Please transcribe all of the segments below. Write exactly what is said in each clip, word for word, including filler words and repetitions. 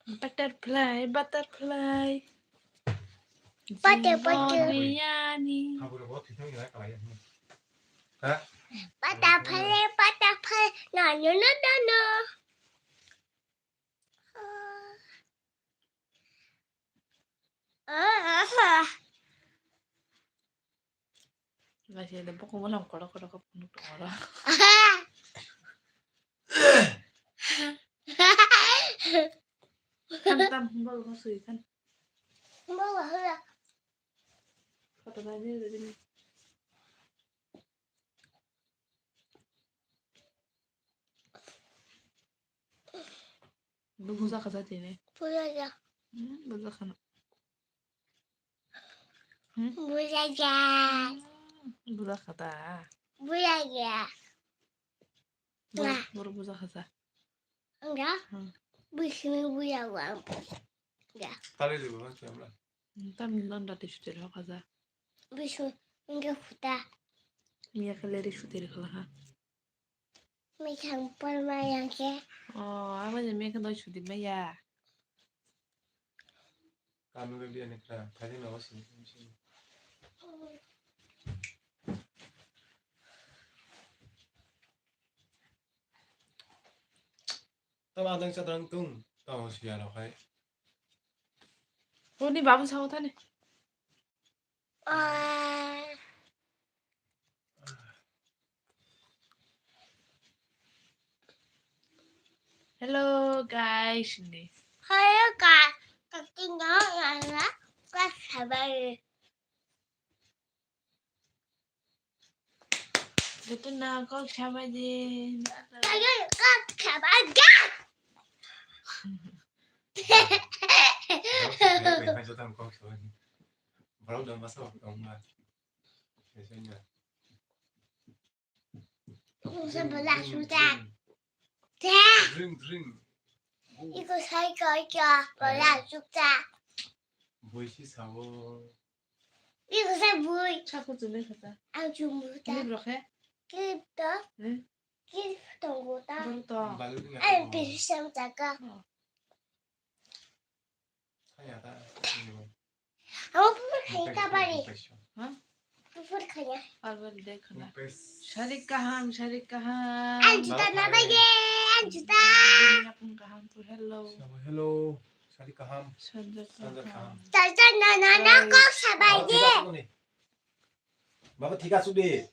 Butterfly, butterfly. Butter, butter. Jingo niyani. Butterfly, butterfly. No, no, no, no, no. Laiside bokong bono kotor kotor khe phunuk tongo oro. Tam tam hwnba bo sui khan. Kotor nai nai rw bini. Bo buja kha ja tini. Buja ja. Hmm, buja khana. Hmm? Buja ja. Hmm, buja kha da. Buja ja. Bor-, na. Bor buja kha ja. Nga? Hmm. Bising buja wa. Ya. Tali di baba siya mla. Hmm, tam non da tisu teri kha ja. Bising nga khuta. Miya khe leri su teri khala ha. Mithang porma yang khe. Oh, abo je mekhe doi sudi maya. Kami ke biya ni kra, thani na wasi. Tama adang chadrang tung, tama wasi ya lo khai. Oni babu sao thani. Ah. Hello guys, ni. Hello guys, kating dong ya lah, kok sabai. Betul na kok sabai je. Kaya kok sabai je. Borok bai hai jotang kok sabai. Borok dam masa dong ma. Biasanya. Kung sa bala suta. Te. Drink, drink. Iko sai ko iko bala suta. Boisi sao. Iko sai bui. Sako chumui khata. Ang chumui ta. Ni brokhe? Kip to. Hmm? Kip tongo ta. Boro to. Balu ni. Ang pisam taka. Oh. Amo pupur khaya kabari. Ha? Pupur khaya. Albert de khana. Sharik kaham, sharik kaham. Anjuta na baye, anjuta. Yakung kaham tu hello. Hello, sharik kaham. Sanjay kaham. Tata na na na kok sabai de. Baba thik asuk de.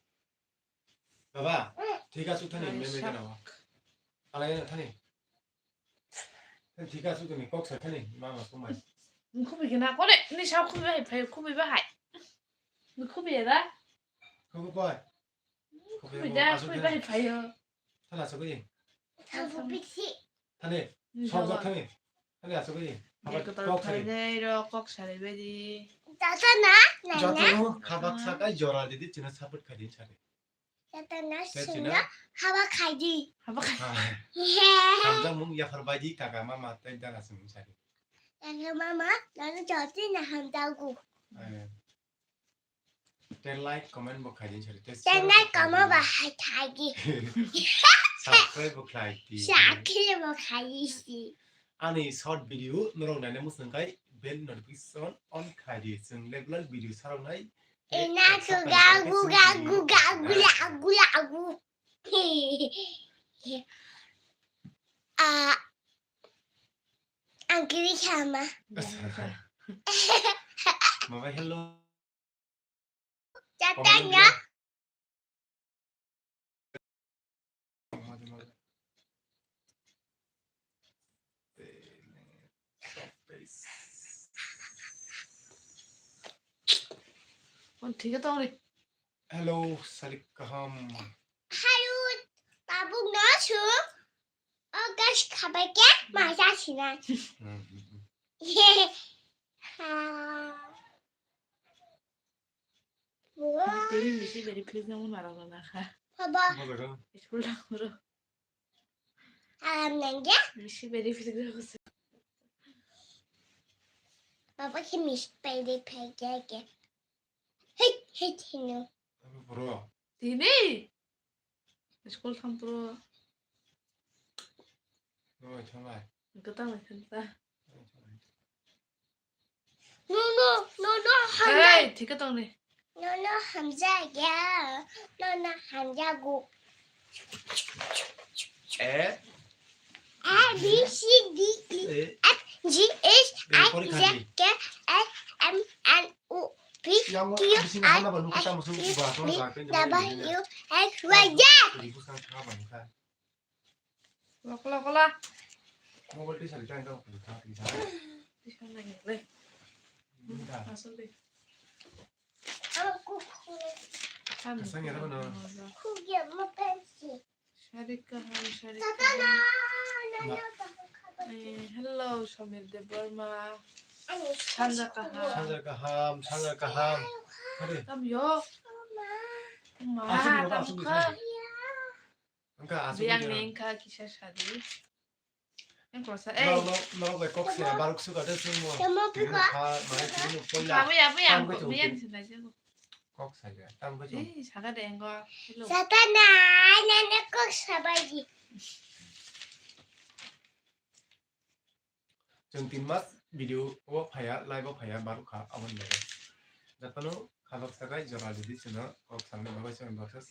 Baba, thik asuk thani, meme jana wa. Alai na thani. Thik asuk thani, kok sa thani, mama kumai. Khubi kena kore, ni sa khubi bahai, phai khubi bahai. Khubi da? Khubi koi. Khubi da, khubi bahai phai yo. Thala sa koi. Thala sa koi. Thani, sok jok thani. Thani asuk oi. Haba kok sari. Dai ro kok sari bedi. Tata na, na, na. Joto no khabak sakai jora didi china support khai din sari. Tata na, china haba khai di. Haba khai. Hamjak mung yaphar baidi kaka mama tai dala sung sari. Kaka mama, nanu joti na hamjagu. Te like, comment bo khai din sari. Te like, comment bo hai khai di. Subscribe bo khai di. Subscribe bo khai di si. Ani short video norok naina muchung khai bell notification on khai di. Chwng regular video sarok nai. Ina guga guga guga gula gula gu. Ah, ang kiri sama. Mama hello. Jatanya. Hello, salik kaham. Harut, tabuk no su. O guys, khabai khe ma ja sinai. Hmm, hmm, hmm. Ha. Wow. Tini bisi beri fridge no mara na kha. Baba. School thang ro. Alam nang ya? Bisi beri fridge no kha. Baba khe mis pede pede ke. Hei, hei, hei, no. Bro. Tini? School thang pro. Oi, thanglai. Kwtang lai khan ta. No, no, no, no, hamjak. Hey, thik tong ni. No, no, hamjak ya. No, no, hamjak go. A. A, B, C, D, E, F, G, H, I, J, K, L, M, N, O, P, Q, R, S, T, U, V, W, X, Y, Z. Kola, kola, kola. Mobile twi sari tang tang twi sari. Twi sari nang le. Asal de. Asal ya mana? Sari kaham, sari kaham. Eh, hello, Samir Debbarma. Sanja kaham. Sanja kaham, sanja kaham. Tam yo. Ma, tam kha. Wngkha, aswk. Biyang ni wngkha kisa sadi. Ang kosa, eh. Norok bai kok se, baruk suka de sung mo. Tamo pika. Tini kha, mane tini poila. Abu ya, abu ya, ang kok biyang se na jago. Kok sa ya, tam ko jong. Eh, saka de engo. Hello. Saka na, na, na kok sa bai di. Chwng tin mas video o phaiya, live o phaiya, baruk kha, aboni bagwi. Jotono kha baksa khe jora rwdi chwngno kok samani bagwi, chwng baksa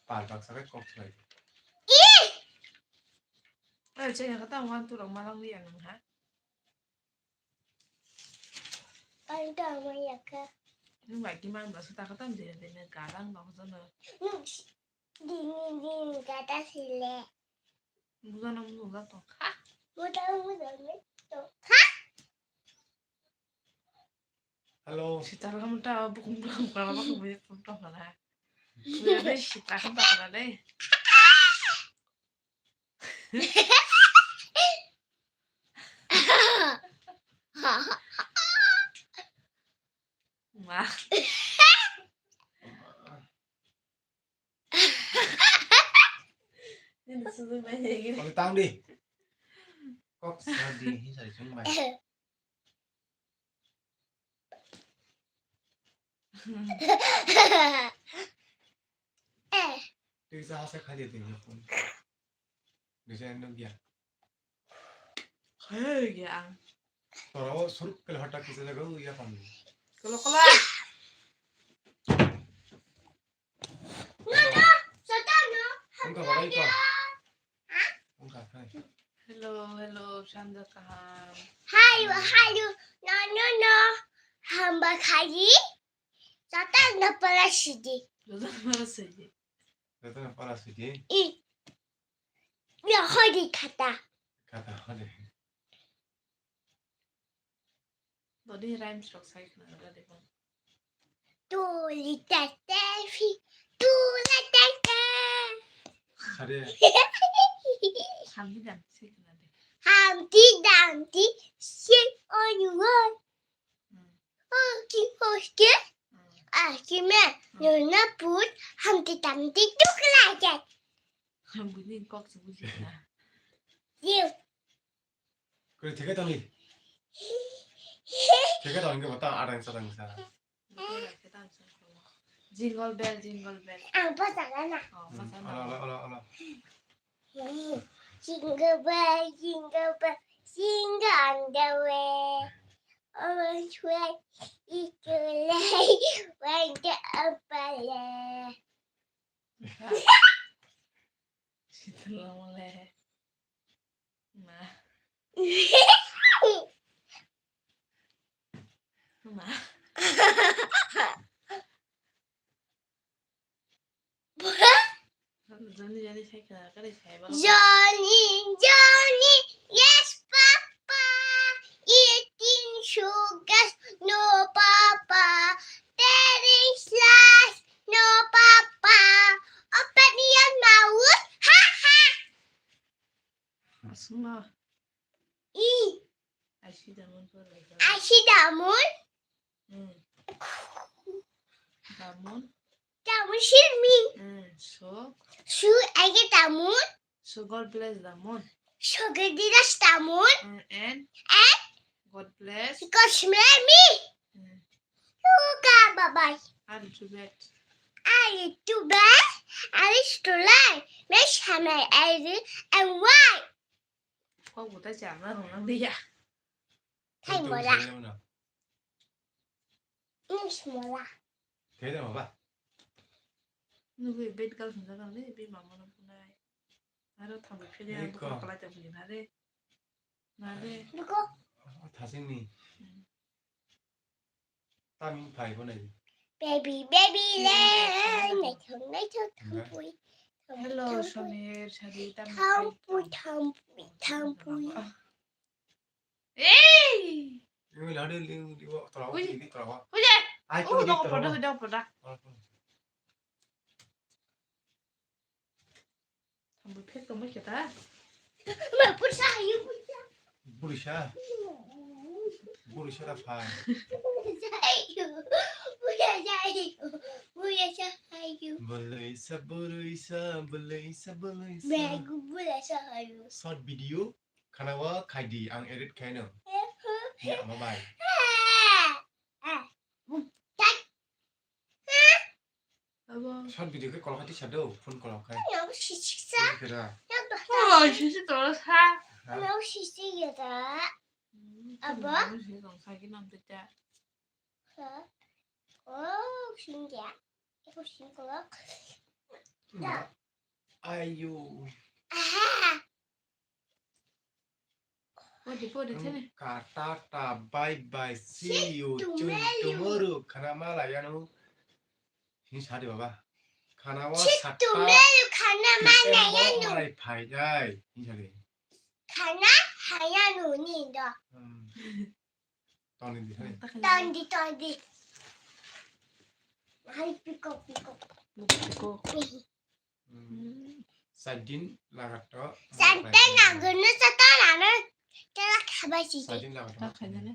pal baksa khe kok swlai di. Oi, chwng khe tamo wan turok ma lang liya nang ha? Pai tamo ya khe. Nwng bai ki man baksa ta khe tamo dene dene galang nokjono. Dini dini gata sile. Buda nang buda tong kha. Buda buda ni tong kha. Hello. Sita lam ta bukung bukung kala bukung bukung tong kala. Buda ni sita kha ta kala de. Ma. Ini susu banyak gini. Kok tang di. Kok sa di, ini sari sung bai. Eh. Tisa hasa khaji di. Bisa endok ya. Hei, ya ang. Toro suruk kele hotak kisa jaga ya kamu. Kolo kolo. No, no, sotano. Engka balai ka. Engka hai. Hello, hello, sanja kaham. Hai, hai, no, no, no. Hamba khaji. Sotano pala sidi. Sotano pala sidi. Sotano pala sidi. I. Ya, hodi kata. Kata hodi. Dodi rhymes rok sai khna rwdi bang. Tuli tete fi, tula tete. Sare. Hamdi dam sai khna de. Hamdi damdi sing on one. Hmm. Oki oki. Hmm. Aki me, hmm, nuna put, hamdi damdi tuklajak. Hamdi ni kok se buji na. Diu. Kau tiga tahun ni? Tiga tahun ke batang ada yang sedang sana. Jingle bell, jingle bell. Ang pasal na. Oh, hmm, pasal na. Ala, ala, ala, ala. Jingle bell, jingle bell, jingle on the way. Always way, it's too late when the umbrella. Sita lamang le. Ma. Ma. Johnny, Johnny, sai ka, ka dai sai ba. Johnny, Johnny, yes, Papa. Eating sugars, no, Papa. Telling lies, no, Papa. Open your mouth, ha, ha. Aswkno. I. I see the moon for like that. I see the moon. Hmm. The moon. The moon see me. Hmm. So. So I get the moon. So God bless the moon. So God bless the moon. Hmm, and. And. God bless. God bless me. Hmm. Luka, bye bye. Are you too bad? Are you too bad? Are you too late? Miss Hammer, are you and why? Kok bo ta chama rung nang liya. Thai mola. Ing mola. Khe da ma ba? Nugui bet kal sung jaga le, bi mama no punai. Aro thambo phede ang ko kala ta bujina re. Na re. Duko. Thasing ni. Taming phai bo nai. Baby, baby, le, naithok, naithok, thampui. Hello, Samir, sadi, taming phai. Thampui, thampui, thampui. Ei! Ui, lade, li, li, wa, tara, ui, li, tara, wa. Ui, je. Ai, ui, tu, dok, tara, poda, wa. Ui, dok, poda. Thampui phek tongma khe ta. Ma, pursa hayu, pursa. Burisa. Burisa da phai. Pursa hayu. Pursa hayu. Pursa hayu. Bulaisa, bulaisa, bulaisa, bulaisa. Begu bulaisa hayu. Short video khana o khai di, ang edit khai no. Ya, bye bye. Abo. Short video khe kolok kati sa do, phone kolok khai. Yang sisik sa. Sisik ra. Yang to. Oh, sisik to sa. Ha? Yang sisik ya da. Hmm, abo? Sisik tong sa ki nam te ta. Ha? Oh, sing ya. Aku sing kolok. Ya. Ayo. Aha. Pode, pode, thene. Ka, ta, ta, bye bye, see you, chun, tomorrow. Khana ma la yanu. Hin sa de baba. Khana wa satta tomorrow khana ma la yanu. Malai phai dai. Hin sa de. Khana ha yanu ni do. Hmm. Toni di, thene. Ton di, ton di. Hai piko, piko. Piko. Hmm. Saidin lagar to. Sante na gunu sa ta na na. Tela khabai si. Saidin lagar to. Ta khaina ne.